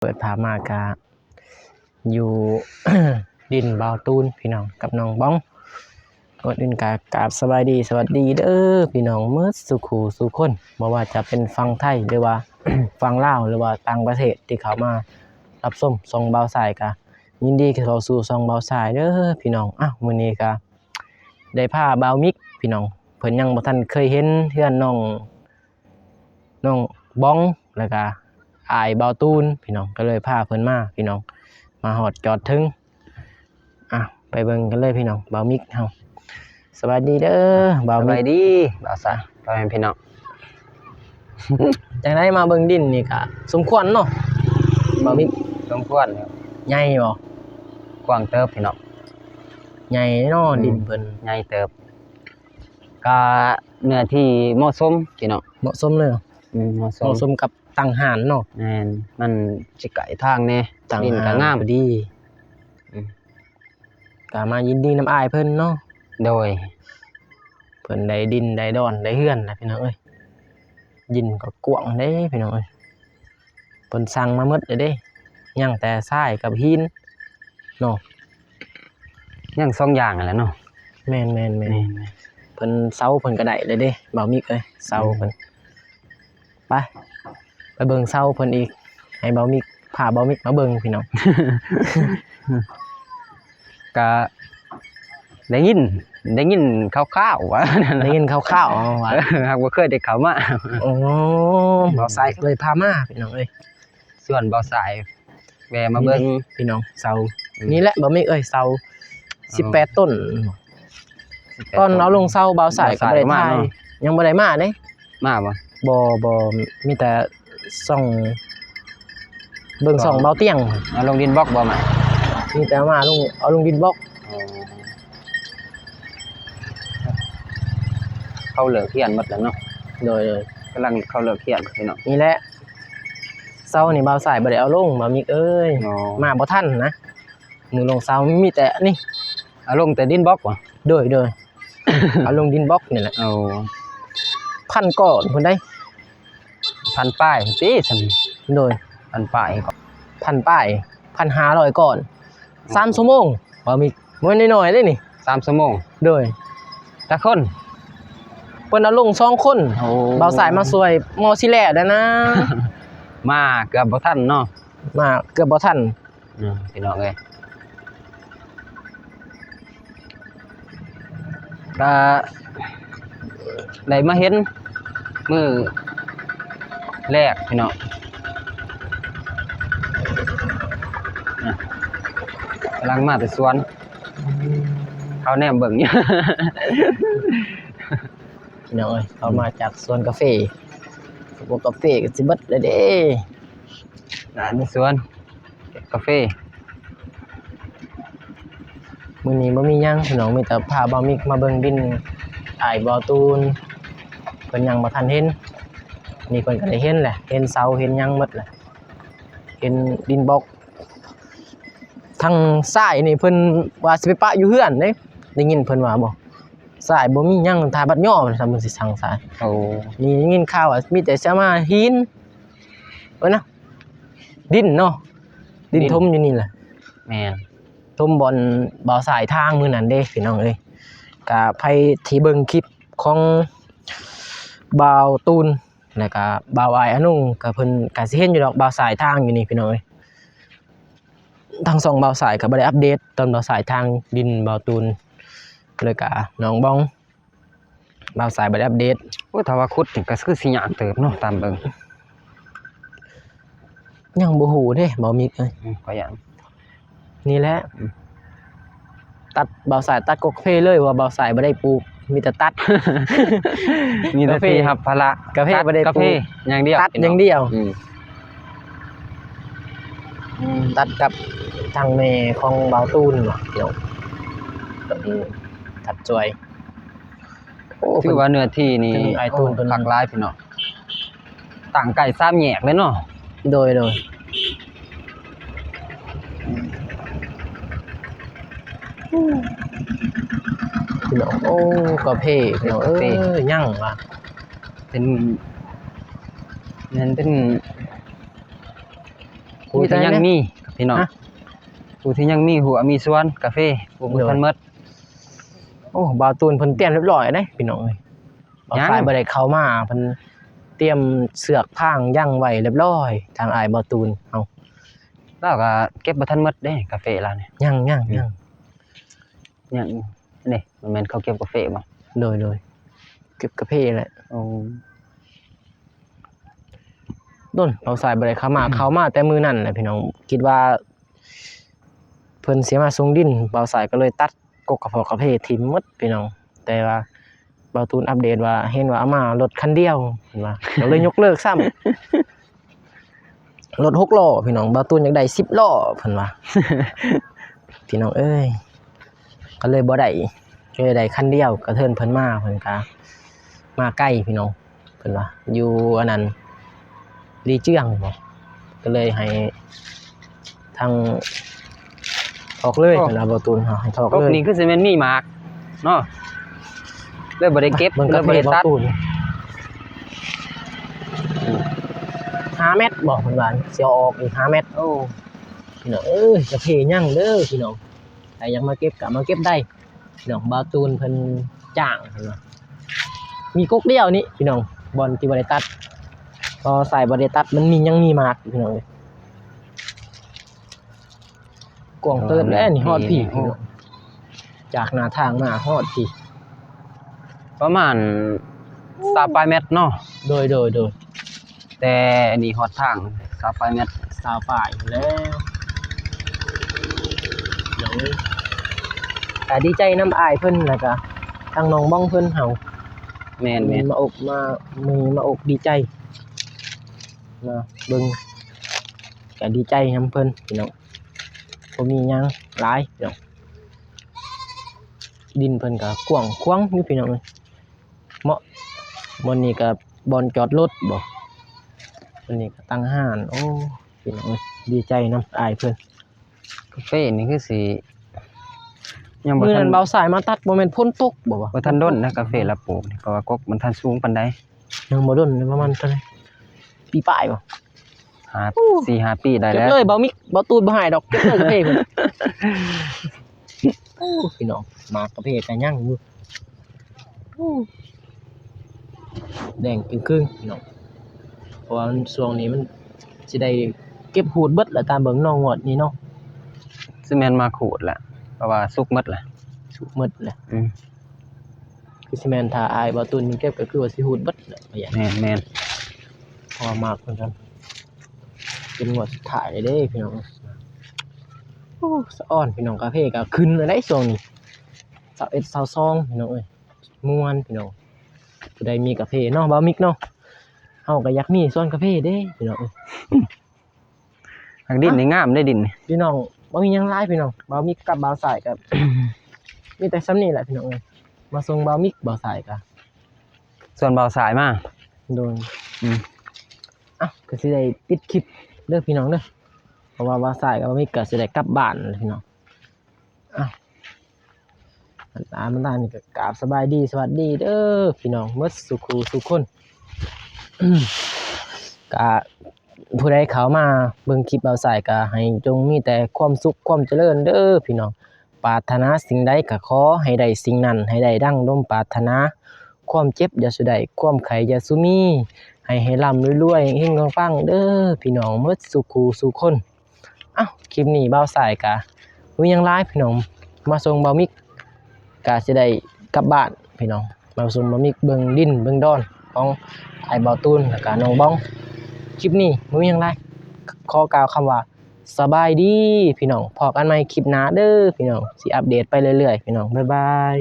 ເປີດພາບມາກະຢູ່ ດິນບ່າວຕູນ ພີ່ນ້ອງ ກັບນ້ອງບອງ. ກ່ອນອື່ນກະກາບສະບາຍດີ ສະຫວັດດີເດີພີ່ນ້ອງໝົດສູ່ຄູ່ສູ່ຄົນ ບໍ່ວ່າຈະເປັນຝັ່ງໄທ ຫຼືວ່າຝັ່ງລາວ ຫຼືວ່າຕ່າງປະເທດທີ່ເຂົ້າມາຮັບຊົມຊ່ອງບ່າວຊາຍ ກະຍິນດີເຂົ້າສູ່ຊ່ອງບ່າວຊາຍເດີພີ່ນ້ອງ. ອ້າວ ມື້ນີ້ກະໄດ້ພາບ່າວມິກພີ່ນ້ອງ ເພິ່ນຍັງບໍ່ທັນເຄີຍເຫັນເຮືອນນ້ອງ ນ້ອງບອງ ແລ້ວກະອ້າຍບ່າວຕູນພີ່ນ້ອງ ກໍເລີຍພາເພິ່ນມາພີ່ນ້ອງ ມາຮອດຈອດເຖິງ. ອ່ະ ໄປເບິ່ງກັນເລີຍພີ່ນ້ອງ ບ່າວມິກເຮົາ. ສະບາຍດີເດີບ່າວມິກ. ສະບາຍດີບ່າວຊາຍ ພໍ່ແມ່ພີ່ນ້ອງ. ຈັ່ງໃດ ມາເບິ່ງດິນນີ້ກະສົມຄວນເນາະບ່າວມິກ? ສົມຄວນ. ໃຫຍ່ບໍ່? ກວ້າງເຕີບພີ່ນ້ອງ. ໃຫຍ່ເນາະ ອືມ ດິນເພິ່ນ ໃຫຍ່ເຕີບ. ກະເນື້ອທີ່ເໝາະສົມພີ່ນ້ອງ. ເໝາະສົມເລີຍ. ອືມ ເໝາະສົມ ເໝາະສົມກັບຕັ້ງຮ້ານເນາະ. ແມ່ນ ມັນຊິໃກ້ທາງແດ່ ຕັ້ງຮ້ານ ດິນກະງາມພໍດີ. ອືມ ກະມາຍິນດີນຳອ້າຍເພິ່ນເນາະ. ໂດຍ ເພິ່ນໄດ້ດິນໄດ້ດອນໄດ້ເຮືອນແລ້ວພີ່ນ້ອງເອີຍ. ດິນກໍກວ້າງເດ້ພີ່ນ້ອງເອີຍ ເພິ່ນສັ່ງມາໝົດແລ້ວເດ້ ຍັງແຕ່ຊາຍກັບຫີນເນາະ. ຍັງສອງຢ່າງຫັ້ນແຫຼະເນາະ. ແມ່ນໆໆ ແມ່ນໆ ເພິ່ນເສົາເພິ່ນກໍໄດ້ແລ້ວເດ້ບ່າວມິກເອີຍ ເສົາເພິ່ນ. ອືມ ໄປ ໄປເບິ່ງເສົາເພິ່ນອີກ ໃຫ້ບ່າວມິກ ພາບ່າວມິກມາເບິ່ງພີ່ນ້ອງ. ກະໄດ້ຍິນ ໄດ້ຍິນຄ່າວໆວ່າ ໄດ້ຍິນຄ່າວໆວ່າ ເອີ ຫາກບໍ່ເຄີຍໄດ້ເຂົ້າມາ. ໂອ້ ອືມ ບ່າວຊາຍເລີຍພາມາພີ່ນ້ອງເອີຍ ຊວນບ່າວຊາຍແວ່ມາເບິ່ງ ນີ້ເດ້ພີ່ນ້ອງ ເສົາ. ອືມ ນີ້ແຫຼະບ່າວມິກເອີຍ ເສົາ ເອີ ສິບແປດຕົ້ນ. ຕອນເອົາລົງເສົາບ່າວຊາຍກໍບໍ່ໄດ້ຖ່າຍ ຍັງບໍ່ໄດ້ມາເດ້. ມາບໍ່? ບໍ່ ບໍ່ ມີແຕ່ສ່ອງ ເບິ່ງຊ່ອງບ່າວຕຽງ. ເອົາລົງດິນບລັອກບໍ່ມາ? ມີແຕ່ມາລົງ ເອົາລົງດິນບລັອກ. ອໍ ເຂົາເລີກຮຽນໝົດແລ້ວເນາະ. ໂດຍໆ ກຳລັງເຂົາເລີກຮຽນພີ່ນ້ອງ. ນີ້ແຫຼະ ເສົານີ້ບ່າວຊາຍບໍ່ໄດ້ເອົາລົງ ບ່າວມິກເອີຍ. ອໍ ມາບໍ່ທັນນະ. ມື້ລົງເສົາມີແຕ່ນີ້ ເອົາລົງແຕ່ດິນບລັອກຫວາ? ໂດຍໆ ເອົາລົງດິນບລັອກນີ້ແຫຼະ. ໂອ້ ພັນກ້ອນພຸ້ນໃດ໋. ພັນປາຍຕິຊັ້ນ. ໂດຍ ພັນປາຍ ພັນປາຍ ພັນຫ້າຮ້ອຍກ້ອນ. ໂອ້ ສາມຊົ່ວໂມງ ບ່າວມິກ ບໍ່ແມ່ນນ້ອຍໆເດ້ນີ້. ສາມຊົ່ວໂມງ. ໂດຍ ຈັກຄົນ? ເພິ່ນເອົາລົງສອງຄົນ. ໂອ້ ບ່າວຊາຍມາຊ່ວຍ ມໍຊິແລ້ວແລ້ວນະ. ມາເກືອບບໍ່ທັນເນາະ. ມາເກືອບບໍ່ທັນ. ເນາະ ພີ່ນ້ອງເອີຍ ກະໄດ້ມາເຫັນມື້ແລກພີ່ນ້ອງ. ນະ ກຳລັງມາແຕ່ສວນ ເຂົາແນມເບິ່ງຢູ່ ພີ່ນ້ອງເອີຍ. ເຂົ້າມາຈາກສວນກາເຟ ພວກກາເຟກໍຊິເບິດແລ້ວເດ້. ນະ ໃນສວນກາເຟ. ມື້ນີ້ບໍ່ມີຫຍັງພີ່ນ້ອງ ມີແຕ່ພາບ່າວມິກມາເບິ່ງດິນ ອ້າຍບ່າວຕູນເພິ່ນຍັງບໍ່ທັນເຫັນ. ນີ້ເພິ່ນກໍໄດ້ເຫັນແຫຼະ ເຫັນເສົາເຫັນຫຍັງໝົດແຫຼະ ເຫັນດິນບລັອກ. ທາງຊາຍນີ້ເພິ່ນວ່າຊິໄປປະຢູ່ເຮືອນເດ້ ໄດ້ຍິນເພິ່ນວ່າບໍ່? ຊາຍບໍ່ມີຫຍັງ ຖ້າບັດຍໍ້ ຖ້າມັນຊິສັ່ງຊາຍ. ໂອ້ ນີ້ໄດ້ຍິນຂ່າວວ່າມີແຕ່ຊິເອົາມາຫີນ ເອີນະ ດິນເນາະ ດິນ ດິນຖົມຢູ່ນີ້ແຫຼະ. ແມ່ນ ຖົມບ່ອນບ່າວຊາຍທາງມື້ນັ້ນເດ້ພີ່ນ້ອງເອີຍ. ກະໃຜທີ່ເບິ່ງຄລິບຂອງບ່າວຕູນ ແລ້ວກະບ່າວອ້າຍອານຸງ ກະເພິ່ນກະຊິເຫັນຢູ່ດອກ ບ່າວຊາຍທາງຢູ່ນີ້ພີ່ນ້ອງເອີຍ. ທາງຊ່ອງບ່າວຊາຍກໍບໍ່ໄດ້ອັບເດດຕອນບ່າວຊາຍທາງດິນບ່າວຕູນ ແລ້ວກະນ້ອງບອງ ບ່າວຊາຍບໍ່ໄດ້ອັບເດດ. ໂອ້ ຖ້າວ່າຂຸດນີ້ກໍຄືຊິຍາກເຕີບເນາະ ຕາມເບິ່ງ. ຍັງບໍ່ຮູ້ເດ້ ບ່າວມິກເອີຍ. ອືມ ຂ້ອຍຢ້ານ ນີ້ແຫຼະ ອືມ ຕັດ ບ່າວຊາຍຕັດກາເຟເລີຍ ວ່າບ່າວຊາຍບໍ່ໄດ້ປູກ ມີແຕ່ຕັດ ມີແຕ່ທີ່ຮັບພາລະ ກາເຟ ຕັດ ບໍ່ໄດ້ ກາເຟ ປູກ ຢ່າງດຽວ ຕັດຢ່າງດຽວ. ອືມ ຕັດກັບທາງແມ່ຂອງບ່າວຕູນເນາະ ເອີ ຕັດຊ່ວຍ. ໂອ້ ຖືວ່າເນື້ອທີ່ນີ້ ໂອ້ ຄັກຫຼາຍພີ່ນ້ອງ ຕັ້ງໃກ້ສາມແຍກເລີຍເນາະ. ໂດຍ ໂດຍ ພີ່ນ້ອງ ໂອ້ ກາເຟພີ່ນ້ອງເອີຍ ກາເຟ ຍັງວ່າ ເປັນ ແມ່ນເປັນ ຂຸ ຜູ້ທີ່ຍັງມີພີ່ນ້ອງ ຮະ ຜູ້ທີ່ຍັງມີຮົ້ວມີສວນກາເຟ ປູກບໍ່ທັນໝົດ. ໂອ້ ບ່າວຕູນເພິ່ນຕຽມຮຽບຮ້ອຍເດ້ພີ່ນ້ອງເອີຍ. ບ່າວຊາຍບໍ່ໄດ້ເຂົ້າມາ ເພິ່ນຕຽມເຊືອກຟາງຍັງໄວ້ຮຽບຮ້ອຍ ທາງອ້າຍບ່າວຕູນເຮົາ. ລາວກໍເກັບບໍ່ທັນໝົດເດ້ກາເຟລາວນີ້. ຍັງໆໆ ຍັງຢູ່. ນີ້ ມັນແມ່ນເຂົາເກັບກາເຟບໍ່? ໂດຍໆ ເກັບກາເຟແຫຼະ. ໂອ້ ດົນ ບ່າວຊາຍບໍ່ໄດ້ເຂົ້າມາ ອືມ ເຂົ້າມາແຕ່ມື້ນັ້ນແຫຼະພີ່ນ້ອງ. ຄິດວ່າເພິ່ນຊິມາສົ່ງດິນ ບ່າວຊາຍກໍເລີຍຕັດ ກົກກະເພາະກາເຟຖິ້ມໝົດພີ່ນ້ອງ. ແຕ່ວ່າບ່າວຕູນອັບເດດວ່າ ເຫັນວ່າເອົາມາລົດຄັນດຽວ ເພິ່ນວ່າ ກໍເລີຍຍົກເລີກຊ້ຳ. ລົດຫົກລໍ້ພີ່ນ້ອງ ບ່າວຕູນຢາກໄດ້ສິບລໍ້ເພິ່ນວ່າ. ພີ່ນ້ອງເອີຍ ກໍເລີຍບໍ່ໄດ້ ກໍເລີຍໄດ້ຄັນດຽວ. ກະເທີນເພິ່ນມາ ເພິ່ນກະມາໄກພີ່ນ້ອງ ເພິ່ນວ່າ ຢູ່ອັນນັ້ນ ລີເຈືອງບໍ ກໍເລີຍໃຫ້ທາງ ຖອກເລີຍ. ໂອ້ ເພິ່ນວ່າ ບ່າວຕູນເຮົາໃຫ້ຖອກເລີຍ. ກົກນີ້ຄືຊິແມ່ນມີໝາກເນາະ ເລີຍບໍ່ໄດ້ເກັບ ເບິ່ງກາເຟ ເລີຍບໍ່ໄດ້ຕັດ. ຫ້າແມັດບໍ ເພິ່ນວ່າຊິເອົາອອກອີກຫ້າແມັດ. ໂອ້ ພີ່ນ້ອງເອີຍ ກາເຟຍັງເດີພີ່ນ້ອງ ໃຜຢາກມາເກັບກໍມາເກັບໄດ້. ພີ່ນ້ອງ ບ່າວຕູນເພິ່ນຈ້າງ ເພິ່ນວ່າ ມີກົກດຽວນີ້ພີ່ນ້ອງ ບ່ອນທີ່ບໍ່ໄດ້ຕັດ ເພາະສາຍບໍ່ໄດ້ຕັດ ມັນມີ ຍັງມີໝາກພີ່ນ້ອງເອີຍ. ກວ້າງເຕີບແລ້ວນີ້ ຮອດພີ້ພີ່ນ້ອງ ຈາກໜ້າທາງມາຮອດພີ້ ປະມານຊາວປາຍແມັດເນາະ. ໂດຍໆໆ. ແຕ່ອັນນີ້ຮອດທາງຊາວປາຍແມັດ ຊາວປາຍແລ້ວ. ກໍດີໃຈນຳອ້າຍເພິ່ນ ແລ້ວກໍທາງນ້ອງບອງເພິ່ນເຮົາ. ແມ່ນໆ ມາອົກມາ ມື້ນີ້ມາອົກດີໃຈ ມາເບິ່ງ ກໍດີໃຈນຳເພິ່ນພີ່ນ້ອງ. ບໍ່ມີຫຍັງຫຼາຍພີ່ນ້ອງ ດິນເພິ່ນກໍກວ້າງຂວາງຢູ່ພີ່ນ້ອງເອີຍ. ເໝາະ ບ່ອນນີ້ກໍບ່ອນຈອດລົດບໍ ບ່ອນນີ້ກໍຕັ້ງຮ້ານ. ໂອ້ ພີ່ນ້ອງເອີຍ ດີໃຈນຳອ້າຍເພິ່ນ. ກາເຟນີ້ຄືຊິຍັງບໍ່ທັນ ມື້ນັ້ນບ່າວຊາຍມາຕັດ ບໍ່ແມ່ນຝົນຕົກບໍວະ? ບໍ່ທັນດົນນະ ກາເຟລາວປູກນີ້ ເພາະວ່າກົກມັນທັນສູງປານໃດ. ຍັງບໍ່ດົນ ປະມານເທົ່າໃດ ປີປາຍບໍ? ຫ້າ ສີ່ຫ້າປີໄດ້ແລ້ວ. ເກັບເລີຍ ບ່າວມິກ ບ່າວຕູນບໍ່ໃຫ້ດອກ ເກັບເລີຍກາເຟເພິ່ນ. ໂອ້ ພີ່ນ້ອງ ໝາກກາເຟກໍຍັງຢູ່ ໂອ້ ແດງຈຶ່ງຄຶງພີ່ນ້ອງ ເພາະວ່າຊ່ວງນີ້ມັນຊິໄດ້ເກັບຫູດເບິດແລ້ວ ຕາມເບິ່ງເນາະ ງວດນີ້ເນາະ. ຊິແມ່ນໝາກຫູດແຫຼະ ເພາະວ່າສຸກໝົດແຫຼະ. ສຸກໝົດແຫຼະ. ອືມ ຄືຊິແມ່ນ ຖ້າອ້າຍບ່າວຕູນເພິ່ນເກັບ ກໍຄືວ່າຊິຫູດເບິດແຫຼະ. ແມ່ນໆ ເພາະວ່າໝາກເພິ່ນກໍເປັນງວດສຸດທ້າຍເດ້ພີ່ນ້ອງ. ໂອ້ ສະອອນພີ່ນ້ອງ ກາເຟກໍຂຶ້ນແລ້ວໄດ໋ຊ່ວງນີ້ ຊາວເອັດ ຊາວສອງ ພີ່ນ້ອງເອີຍ. ມ່ວນພີ່ນ້ອງ ຜູ້ໃດມີກາເຟເນາະ ບ່າວມິກເນາະ ເຮົາກໍຢາກມີສວນກາເຟເດ້ພີ່ນ້ອງເອີຍ. ຫາກດິນນີ້ງາມເດ້ ດິນນີ້ ພີ່ນ້ອງ. ບໍ່ມີຫຍັງຫຼາຍພີ່ນ້ອງ ບ່າວມິກກັບບ່າວຊາຍກໍມີແຕ່ສ່ຳນີ້ແຫຼະພີ່ນ້ອງເອີຍ. ມາສົ່ງບ່າວມິກ ບ່າວຊາຍກໍ ສ່ວນບ່າວຊາຍມາ. ໂດຍ. ອືມ ເອົ້າ ກໍຊິໄດ້ປິດຄລິບເດີພີ່ນ້ອງເດີ ເພາະວ່າບ່າວຊາຍກັບບ່າວມິກກໍຊິໄດ້ກັບບ້ານແລ້ວພີ່ນ້ອງ. ອ້າວ ອັນຕາມັນຕານີ້ກໍກາບສະບາຍດີ ສະຫວັດດີເດີພີ່ນ້ອງໝົດສູ່ຄູ່ສູ່ຄົນ. ກະຜູ້ໃດເຂົ້າມາເບິ່ງຄລິບບ່າວຊາຍ ກະໃຫ້ຈົ່ງມີແຕ່ຄວາມສຸກຄວາມຈະເລີນເດີພີ່ນ້ອງ. ປາດຖະໜາສິ່ງໃດກະຂໍໃຫ້ໄດ້ສິ່ງນັ້ນ ໃຫ້ໄດ້ດັ່ງສົມປາດຖະໜາ. ຄວາມເຈັບຢ່າສູ່ໄດ້ ຄວາມໄຂ້ຢ່າສູ່ມີ ໃຫ້ ໃຫ້ລ່ຳລວຍໆ ເຮັງໆ ປັງໆ ເດີພີ່ນ້ອງໝົດສູ່ຄູ່ສູ່ຄົນ. ເອົ້າ ຄລິບນີ້ບ່າວຊາຍກະບໍ່ມີຫຍັງຫຼາຍພີ່ນ້ອງ ມາສົ່ງບ່າວມິກ ກະຊິໄດ້ກັບບ້ານພີ່ນ້ອງ. ມາສົ່ງບ່າວມິກເບິ່ງດິນເບິ່ງດອນຂອງອ້າຍບ່າວຕູນ ແລ້ວກະນ້ອງບອງ. ຄລິບນີ້ບໍ່ມີຫຍັງຫຼາຍ ຂໍກ່າວຄຳວ່າສະບາຍດີພີ່ນ້ອງ. ພໍ້ກັນໃໝ່ຄລິບໜ້າເດີພີ່ນ້ອງ ຊິອັບເດດໄປເລື້ອຍໆ ພີ່ນ້ອງ. ບາຍບາຍ.